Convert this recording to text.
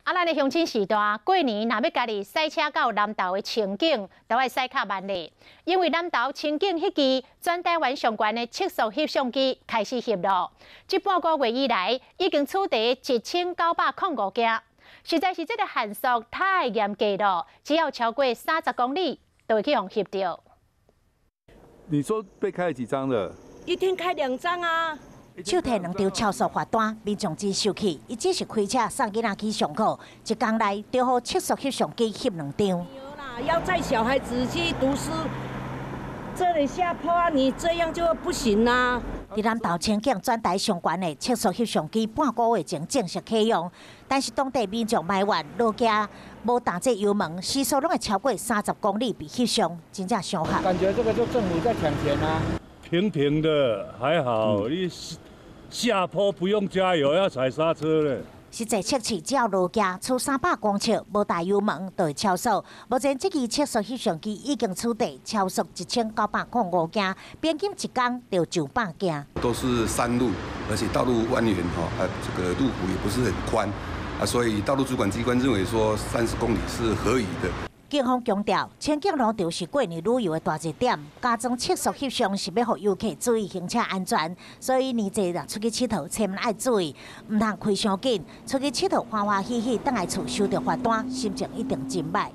啊，咱的鄉親序大，過年若欲家己駛車到南投的清境，都愛駛較慢咧，因為南投清境彼支全台灣上懸的測速翕相機開始翕咯。這半個月以來，已經取締1905件，實在是這個限速太嚴格了，只要超過30公里，就會去予翕著。你說被開了幾張了？一天開兩張啊！手提兩張超速罰單，民眾真生氣。伊只是開車送囡仔去上課，一工內就予測速翕相機翕兩張。要載小孩子去讀書，這裡下坡，你這樣就不行啦。佇南投清境全台上懸的測速翕相機半個月前正式啟用，但是當地民眾埋怨路駕無踏這油門，時速攏會超過30公里被翕相，真正傷害。感覺這個就政府在搶錢啊！平平的還好，你下坡不用加油，要踩剎車咧。實際測試只要路駕出300公尺無踏油門，就會超速。目前這支測速翕相機已經取締超速1905件，平均一工就上百件。都是山路，而且道路蜿蜒哈，啊，這個路幅也不是很寬，啊，所以道路主管機關認為說30公里是合宜的。警方強調，清境農場是過年旅遊的大熱點，加裝測速翕相是欲予遊客注意行車安全，所以年節若出去𨑨迌，千萬愛注意，毋通開傷緊，出去𨑨迌歡歡喜喜，轉來厝收著罰單，心情一定真䆀。